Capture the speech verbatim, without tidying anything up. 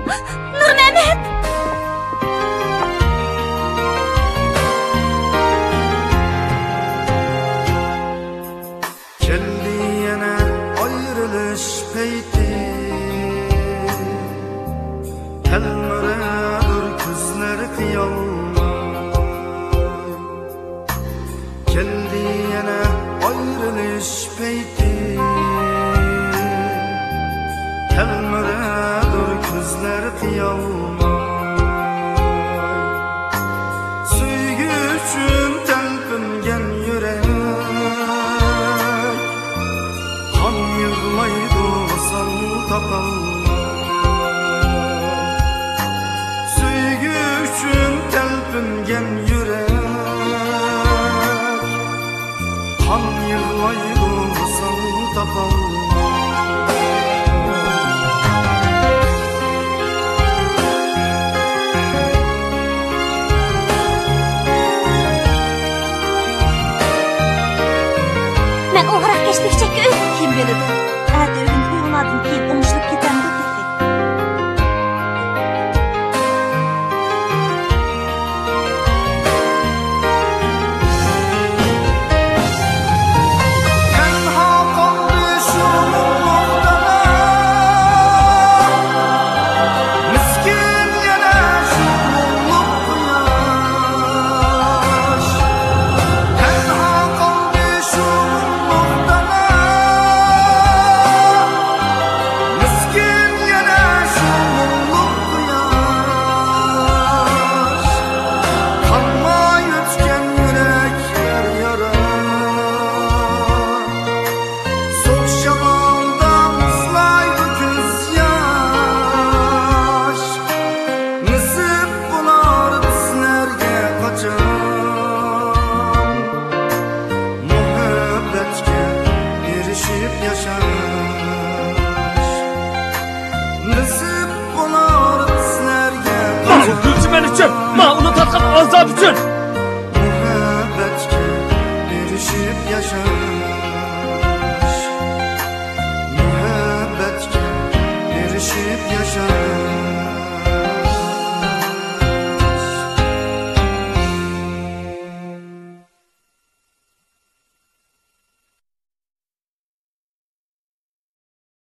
نۇرمەمەت! كەلدى يەنە ئايرىلىش پەيتى، تەلمۈرەدۇر كۆزلەر خىيالدا. كەلدى يەنە ئايرىلىش پەيتى، تەلمۈرەدۇر كۆزلەر خىيالدا. سۆيگۈ ئۈچۈن تەلپۈنگەن يۈرەك، قان يىغلايدۇ ۋىسال تاپالماي. سۆيگۈ ئۈچۈن تەلپۈنگەن يۈرەك، قان يىغلايدۇ ۋىسال تاپالماي. مەن ئوغراق كەچلىكچە ئۆي. كىم بىلىدۇ، ئەتە ئۆگۈن تۇيغۇلاردىن كېيىن ئوڭشىلىپ كېتەمدۇ تېخى. تەنھا قالدى شۇ مۇڭلۇق دالا، مىسكىن يەنە شۇ مۇڭلۇق قۇياش. تەنھا قالدى شۇ مۇڭلۇق دالا، مىسكىن يەنە شۇ مۇڭلۇق قۇياش. قانماي ئۆچكەن يۈرەكلەر يارا، سوغۇق شامالدا مۇزلايدۇ كۆز ياش. نېسىپ بولار بىزلەرگە قاچان مۇھەببەتكە ئېرىشىپ ياشاش. نېسىپ بولار بىزلەرگە قاچان. گۈلچىمەن ئۈچۈن، ماۋۇنى تارتقان ئازاب ئۈچۈن.